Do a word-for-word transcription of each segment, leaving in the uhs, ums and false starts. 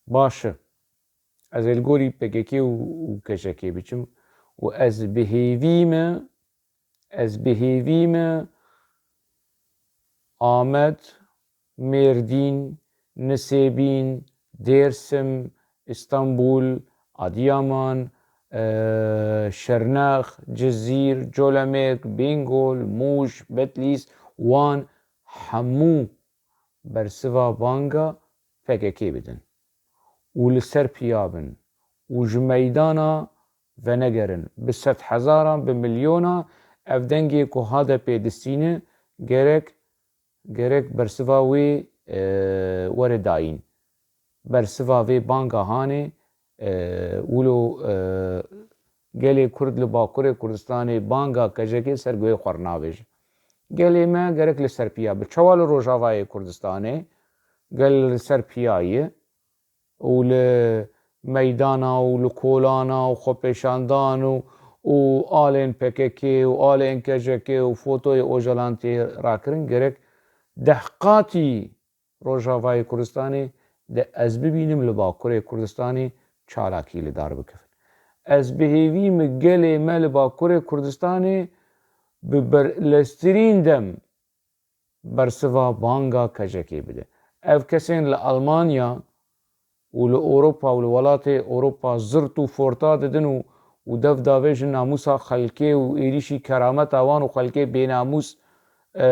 Baş e. Ez ê li gorî P K K û, û K J K biçim û ez bi hêvî me, ez bi hêvî me Amed, Mêrdîn, Nisêbîn, Dêrsim, Îstanbul, Adiyaman, e, Şernex, Cizîr, Colemêrg, Bîngol, Mûş, Bitlîs, Wan, hemû bersiva banga P K K bidin û li ser piya bin û ji meydana venegerin. Bi sedhezaran, bi milyona ev dengê ku H D P distîne gerek, gerek bersiva wê, e, were dayîn. Bersiva vê banga hanê, e, wilo, e, gelê Kurd li Bakurê Kurdistanê banga K J K ser guhê xwe re navêje. Gelê me gerek li ser piya bi. Çawa li Rojavayê Kurdistanê gel li ser piya ye û li meydana û li kolana û xwepêşandan û, û alên P K K û alên K J K û fotoyê Ocalan tê rakirin, gerek deh qatî Rojavayê Kurdistanê de ez bibînim li Bakurê Kurdistanê çalakî li dar bikevin. Ez bi hêvî me gelê me li Bakurê Kurdistanê bi ber-, leztirîn dem bersiva banga K J K bide. Ev kesên li Almanya û li Ewropa û li welatê Ewropa zirt û forta didin û, û dev davêjin namûsa xelkê û êrîşî kerameta wan û xelkê bênamûs, e,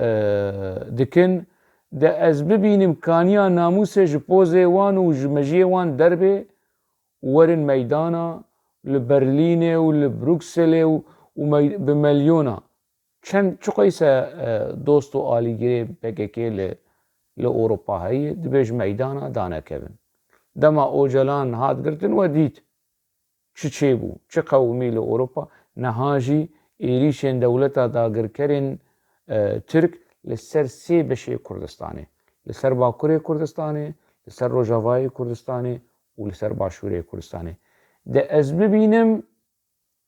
e, dikin. De ez bibînim kaniya namûsê ji pozê wan û ji mejiyê wan derbê û werin meydana li Berlînê û li Brukselê û, û mey-, bi melyona. Çend çiqayse, e, dost û alîgirê P K K li, li Ewropa heye, dibê ji meydana danekevin. Dema Ocalan hat girtin, we dît çi çêbû, çi qewimî li Ewropa, niha jî êrîşên dewleta dagirkerên, e, Tirk li ser sê beşê Kurdistanê, li ser Bakurê Kurdistanê, li ser Rojavayê Kurdistanê û li ser Başûrê Kurdistanê. De ez bibînim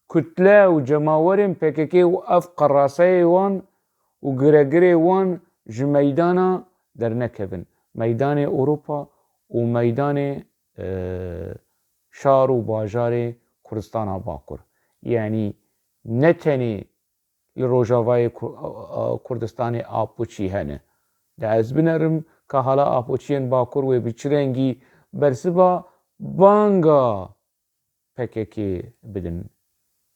kutle û cemawerên P K K û ev qeraseyê wan û giregirê wan ji meydana dernekevin. Meydanê Ewropa û meydanê, e, şar û bajarê Kurdistana Bakur. Yanî ne tenê li Rojavayê Ku-, a, a, Kurdistanê apoçî hene. De ez binerim ka hala apoçiyên Bakur wê bi çi rengî bersiva banga P K K bidin.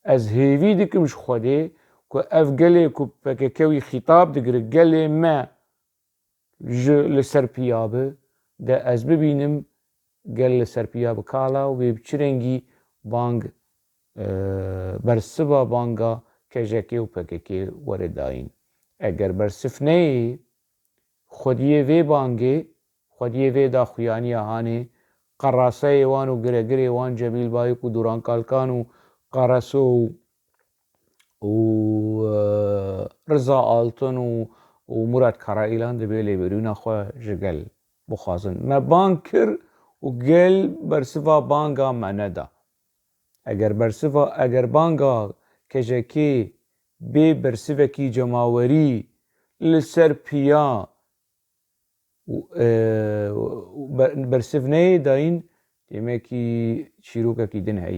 Ez hêvî dikim ji Xwedê ku ev gelê ku P K K wî xîtab digire, gelê me ji li ser piya bi, de ez bibînim gel li ser piya bi kala û wê bi çi rengî bang, e, bersiva banga K J K û P K K were dayîn. Eger bersiv neyê, xwediyê vê bangê, xwediyê vê daxuyaniya hanê, qeraseyê wan û giregirê wan Cemîl Bayik û Duran Kalkan û Qaraso û, û, e, Riza Altun û, û Murat Karaîlan dibê lêbirîna xwe ji gel bixwazin. Me bang kir û gel bersiva banga me neda. Eger bersiva, eger banga K J K bê bersivekî cemawerî li ser piya û, e, û ber-, bersiv neyê dayîn, demekî çîrokekî din heye.